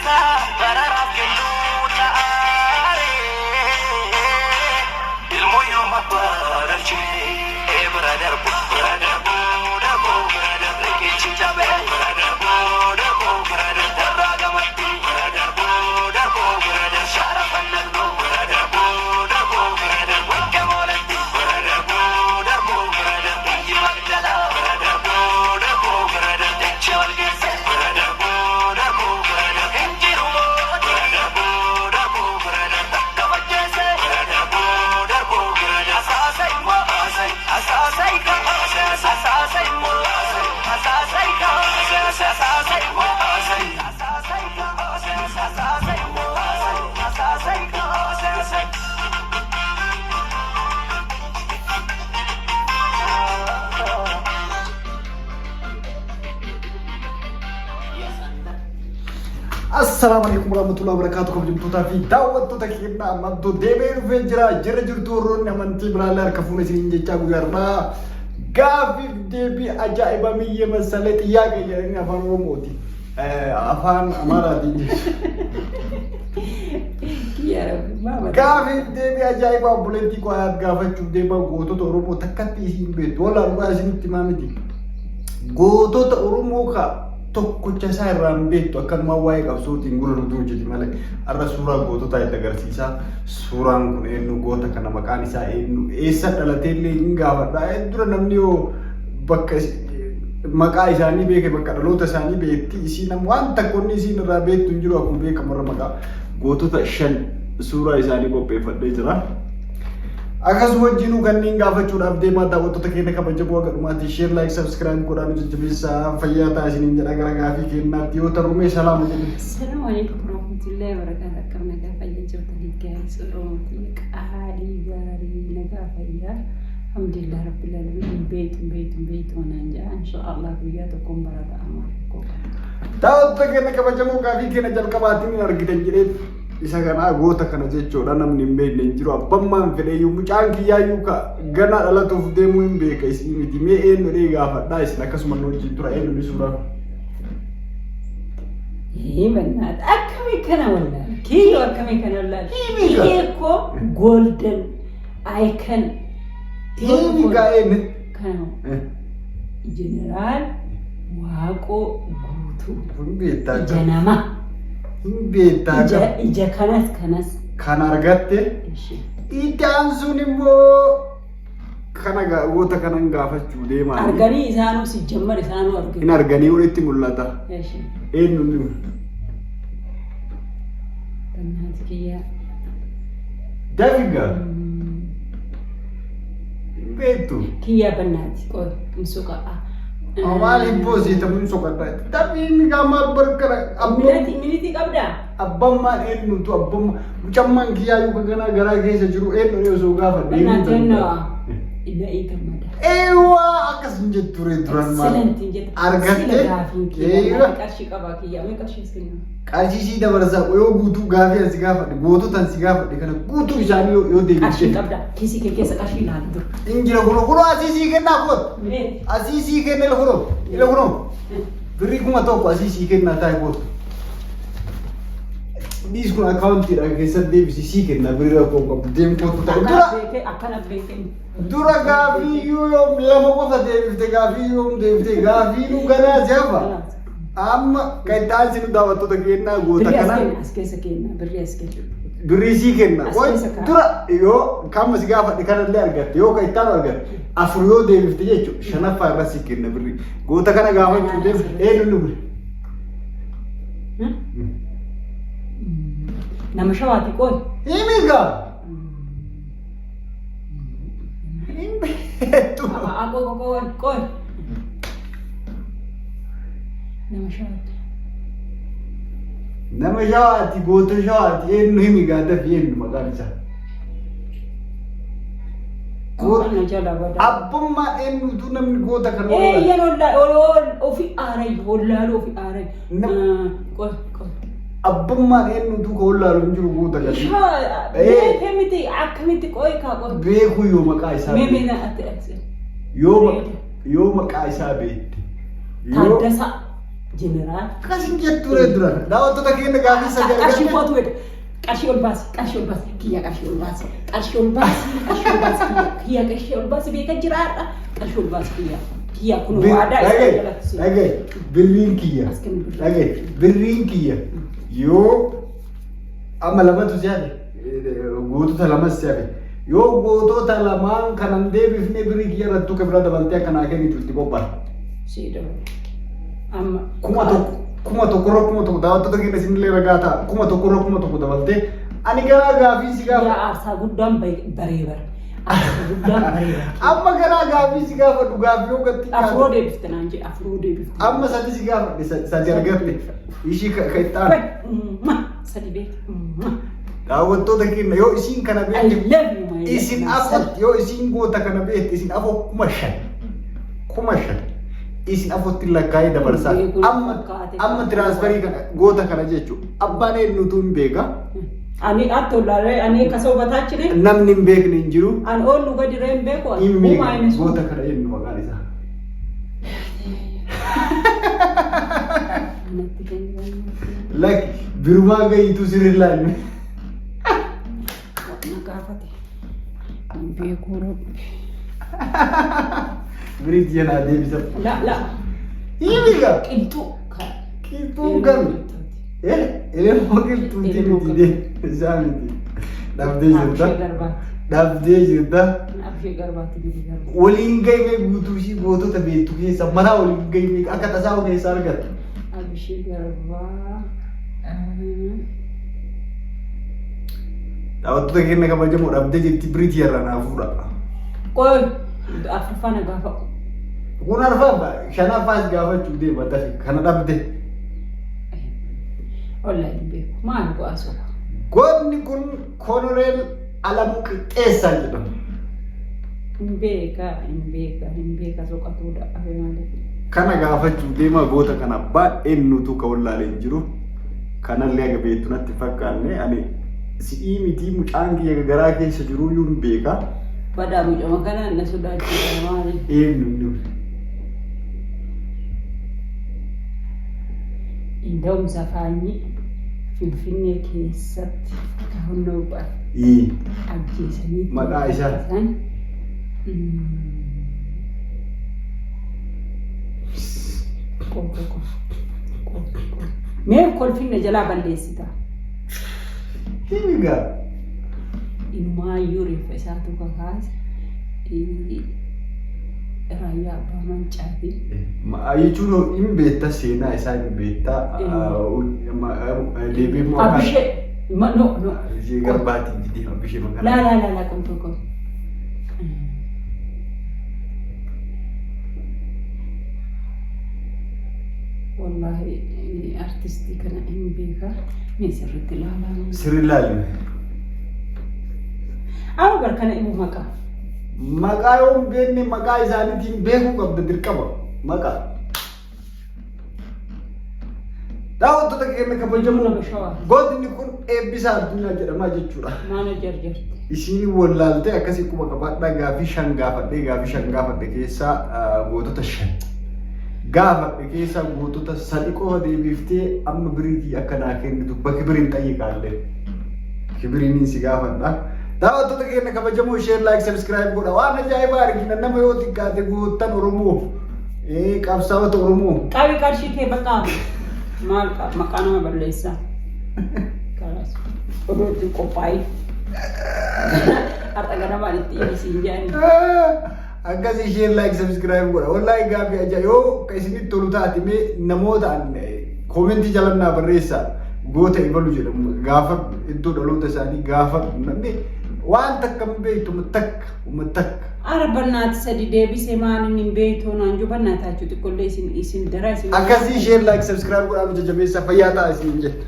Bararaaf kennuu ta'aaree. Ilmoo yooma barachee bira darbu bira darbu darbu bira darbu riqichi cabee bira darbu darbu bira darbu irraa gamatti bira darbu darbu bira darbu shaara fannaqnu bira darbu darbu bira darbu akka moolatti bira darbu darbu bira darbu iyyi magdala bira darbu darbu bira darbu dachee wal geesse bira darbu darbu bira darbu hinjiru mooti bira darbu darbu bira darbu akka bajjeesse bira darbu darbu bira darbu asaasa immoo asaasa ika asaasa immoo asaasa ika asaasa immoo asaasa ika asaasa immoo asaasa ika. Assalaamu alaikum warahmatullahi wabarakatuh kabajamtootaa fi daawwattoota keenya amantuu deebi'ee dhufee jira. Jirra jirtu warroonni amantii biraallee harka fuune isiniin jechaa guyyaa har'aa gaaffiif deebii ajaa'ibaa miyyee masalee xiyyaaqee jedhanii afaan Oromooti. Afaan Amaaraatiin jechuudha. Yaa Rabbi, maama. Gaaffiif deebii ajaa'ibaa obboleettii koo Hayaat gaafachuuf deemaa gootota Oromoo takkatti isiin beektu. Walaa dhugaa isinitti himaa miti. Gootota Oromoo ka tokkocha isaa irraa hin beektu akkanumaa waa'ee qabsootiin gurra nuti hojjeti malee. Har'a suuraa goototaa itti agarsiisa. Suuraan kun eenyu goota kana maqaan isaa eenyu eessa dhalatee illee hin gaafadha. Dura namni yoo bakka maqaa isaanii beeke bakka dhaloota isaanii beekti isiin amma waan takka inni isiin irraa beektu hin jiru akkuma beekamu irra maqaa gootota 5 suuraa isaanii qopheeffadhee jira. Akkasuma wajjinuu kanneen gaafachuudhaaf deemaa daawwattoota keenya kabajamoo akka dhumaatti share like subscribe godhaa nu jajjabeessaa fayyaa ta'a isiniin jedha gara gaafii keenyaatti yoo tarrumee salaama jedhu. Assalamu alaikum warahmatullahi wabarakatuh. Akkam nagaa fayyaa jirtanii guys Oromootii qaalii gaarii nagaa fayyaa. Alhamdulillah rabbil alamin hin beektu hin beektu hin beektu naan jedha. Inshaallah guyyaa tokkoon barata amaa rakkoo qaba. Daawwattoota keenya kabajamoo gaafii keenya jalqabaatiin hin argitan jedhee isa kanaa goota kana jechuudha namni hin beekne hin jiru abbammaan fedheeyyuu mucaan kiyyaayyuu ka gana dhalatuuf deemuu hin beeka isin miti mee eenyu dhee gaafadhaa isin akkasuma nu wajjin tura eenyu ni suuraa. Ee bannaata akkamii kana wallaala kiyyoo akkamii kana wallaala Himi gaa. kiyyee koo golden icon Himi gaa eenyu. kana jeneraal Waaqoo Guutuu Hin beektaa ija nama Hin beektaa ija ija kanas kanas Kan argatte ishee itti aansuun immoo kana goota kanan gaafachuu deemaa. Arganii isaanuu si jammar isaanuu Hin arganii. arganii walitti mul'ata. Ishee Eenyu inni? bannaati kiyyaa. Dafiga. Hin beektu. Kiyyaa bannaati qoy hin soqa'a. Maal hin boosiitamu hin soqadha. Dafii inni gaa maal barkara. Minati minitii qabdaa? Abbammaan eenyutu abbamma mucammaan kiyyaayyuu kan ganaa garaa keessa jiru eenyu osoo gaafadhe. Bannaati ennoo. Ila'ii gammada. Eewwaa akkas hin jettu ree duran maal. Excellent hin jettu. Argattee? Sila gaafiin kiyya Eeywa. bannaati qarshii qabaa kiyya mee qarshii as kenna. Qarshii sii dabarsaa yoo guutuu gaafii an si gaafadhe gootota an si gaafadhe kana guutuu isaanii yoo Qarshii deebifte. qabda kiisii kee keessa qarshii ilaali dur. Hin jira kunoo kunoo asii sii kennaa koot. Mee Asii sii kenna ila kunoo ila kunoo birrii 1000 asii sii kennaa taa'e koot. Dhiis kun akkaawuntiidha keessatti deebisi sii kenna birrii rakkoo hin qabu deem kootu ta'e dura. akkana beekee akkana beekee. Dura gaafii yoom lama qofa deebifte gaafii yoom deebifte gaafii nu ganaa si hafa. Amma kan itti aansinu daawwattoota kennaa goota Birrii as kana kenna as keessa kenna birrii as keessa. birrii sii kenna. As Qoy keessa kaa'a. dura yoo kan si gaafadhe kanallee argatte yoo kan itti aanu argatte afur yoo deebifte jechuudha shanaffaa irra sii kenna birrii. Goota kana gaafachuu deemu eenyu nu bire? Nama shawaati qoy. Himi gaa. Hin beektu. Qoy qoy qoy. Nama shawaati. Nama shawaati goota shawaati eenyu himi gaa dafi eenyu maqaan isaa. Qonna jala badaa. Abbummaa eenyutu namni goota kana Eeyyan ollaa ol ofi aaray wallaaluu ofi aaray. Qoy qoy. Abbummaan eenyutu ka wallaalu hin jiru goota kana. Beekee miti akkamitti qoy kaa qoy. Beeku yoo maqaa isaa Mee mee beekte. na ati ati. Yoo yoo maqaa isaa beekte. Yoo Taaddasaa. Jeneraal. Akkas hin jettu ture dura. Daawwattoota keenya gaafii sadii Qarshii argatte. kootu wedha. Qarshii ol baasi, qarshii ol baasi, kiyya qarshii ol baasi, qarshii ol baasi, qarshii ol baasi, kiyya, kiyya qarshii ol baasi beeka jiraadha. Qarshii ol baasi kiyya, kiyya kun waadaa isa Dhagaye, jalatti si. dhagaye, birriin kiyya. As kennu birrii. Dhagaye, birriin kiyya yoo amma lamatu si hafe, gootota lamas si hafe. Yoo gootota lamaan kanan deebifne birrii kiyya irrattuu kan biraa dabaltee akka naa kennitu itti qophaa'a. Sii dabalu. Amma. 1000 1000 irra 1000 daawwattoota keenya isinillee ragaa ta'a 1000 irra 1000 dabaltee ani garaa gaafii si gaafa Yaa aarsaa guddaan baree bara. Aarsaa guddaan baree bara. Amma garaa gaafii si gaafadhu gaafii yoo gatti Afuroo deebifte naan jedhe afuroo deebifte. Amma sadi si gaafadhe sadi argatte ishii ka itti aanu. Sadi beekte. Daawwattoota keenya yoo isiin kana I beekte love you my isin afotti yoo isiin goota kana beekte isin afoo 5000 5000 isin afotti lakkaa'ee dabarsaa. Beekuun Amma fakkaate. amma tiraansfarii kana goota kana jechuudha. Abbaan eenyutu hin beeka. Ani attolaalee ani akka sobataa chine. Namni hin beekne hin jiru. An oollu gadi reen beeku. Hin Uumaa beekne inni sun. goota kana eenyu maqaan isaa. Natti kennu. Lakki birumaa gahiitu sirri laalme. Na gaafate. Hin beekuu rabbi. Biriitti jenaa deebisa. La la. Hiimiga. Qilxuu. Qilxuun kami? Elemoo qilxuuti miti dee isaa miti. Dhabdee jirta. Abshee garbaatti. Dhabdee jirta. Abshee garbaatti miti garba. Waliin gahee guutuu ishii gootota beektu keessa maraa waliin gahee akka tasaa keessaa argatta. Abshee garbaa. Daawwattoota keenya kabajamoo dhabdee jirti biriitii irraa naa fuudha. Qoy afurfaa na gaafa. Kun arfaffaa shanaffaas gaafachuu deema dafi kana dhabde. Wallahi hin beeku. Maal go'aa soba. Gootni kun Koloneel Alamuu Qixxeessaa jedhama. Hin beeka hin beeka hin beeka soqatuudha afe malee. Kana gaafachuu deema goota kana baay'een nutu ka wallaalee hin jiru. Kanallee aga beektu natti hin fakkaanne ani si'ii mitii mucaan kiyya garaa keessa jiruyyuu hin beeka. Badaa mucama kana na sodaachisa maali? Eenyu inni? Inda'umsa faanyii Finfinnee keessatti kahonnoo Ii. ajjeesanii Maqaa isaa. isaan qofa qofa mee kolfinna jalaa balleessita. Himi gaa. Inumaayyuu reeffa isaatu kakaase raayyaa abbaa mancaati. Jechuun hin beekta seenaa isaa hin beekta. Deebiin immoo Abishee no no. Abishee garbaatiin jedhee abishee maqaa. Laa laa laa laa qomtoo qom. Wallaahi artistii kana hin beeka. Mee sirriitti ilaalaa. Sirri ilaali. Amma bar kana ibu maqaa. Maqaa yoo hin beekne maqaa isaaniitiin beekuu qabda dirqama. Maqaa. Daawwattoota keenya kabajamoo Nama shawaa. gootni kun eebbisaa addunyaa jedhamaa jechuudha. Maana jarjarte. Isiin wallaaltee akkasii quba qabaadhaa gaafii shan gaafadhee gaafii shan gaafadhe keessaa gootota shan gaafadhe keessaa gootota sadi qofa deebiftee amma biriitii akka naa kennitu bakki biriin xayyiqaallee kibiriiniin si gaafadha. Daawwattoota keenya kabajamoo share like subscribe godha waan ajaa'ibaa argina nama yoo xiqqaate goottan Oromoo qabsaa'ota Oromoo. Qabi qarshii kee bakka maal maqaa nama balleessaa. Kalaas odoo itti qophaa'e. Har'a ganamaan itti ibisiin jedhani. Akkas isheen like subscribe godha. Wallaahi gaaffii ajaa yoo ka isinitti tolu taate mee namoota koomentii jala naa barreessaa goota ibalu jedhamu gaafa iddoo dhaloota isaanii gaafa namni waan takka hin beektu takka uma takka. Ara barnaati sadi deebisee maan inni hin beektu naan jiru barnaataa jechuun xiqqollee isin isin dara isin. Akkasii isheen like subscribe godhaa nu jajjabeessaa fayyaa ta'a isin jedha.